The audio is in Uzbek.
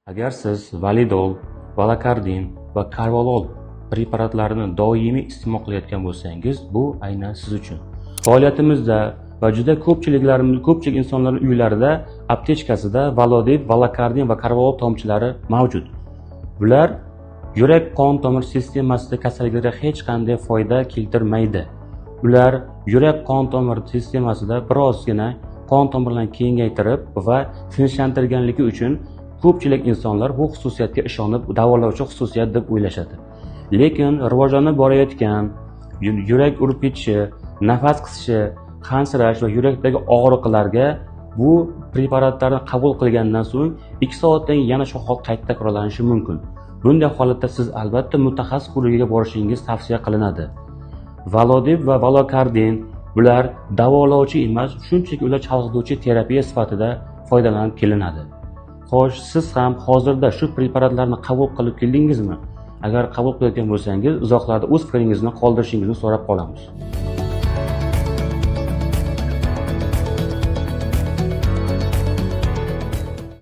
Agar siz validol, valokardin va karvalol preparatlarini doimiy iste'mol qilayotgan bo'lsangiz, bu aynan siz uchun. Faoliyatimizda va juda ko'pchilik insonlarning uylarida aptechkasida valodip, valokardin va karvalol tomchilari mavjud. Bular yurak qon tomir sistemasida kasalliklarga hech qanday foyda keltirmaydi. Ular yurak qon tomir sistemasida birozgina qon tomirlarni kengaytirib va tinchlantirganligi uchun ko'pchilik insonlar bu xususiyatga ishonib, davolovchi xususiyat deb o'ylashadi. Lekin rivojlanib borayotgan yurak urib ketishi, nafas qisishi, hansirash va yurakdagi og'riqlarga bu preparatlarni qabul qilgandan so'ng 2 soatdan keyin yana shu hol qayta takrorlanishi mumkin. Bunday holatda siz albatta mutaxassis ko'rigiga borishingiz tavsiya qilinadi. Valodip va valokardin bular davolovchi emas, shunchaki ular chalg'ituvchi terapiya sifatida foydalanib kelinadi. Xo'sh, siz ham hozirda shu preparatlarni qabul qilib keldingizmi? Agar qabul qilayotgan bo'lsangiz, izohlarda o'z fikringizni qoldirishingizni so'rab qolamiz.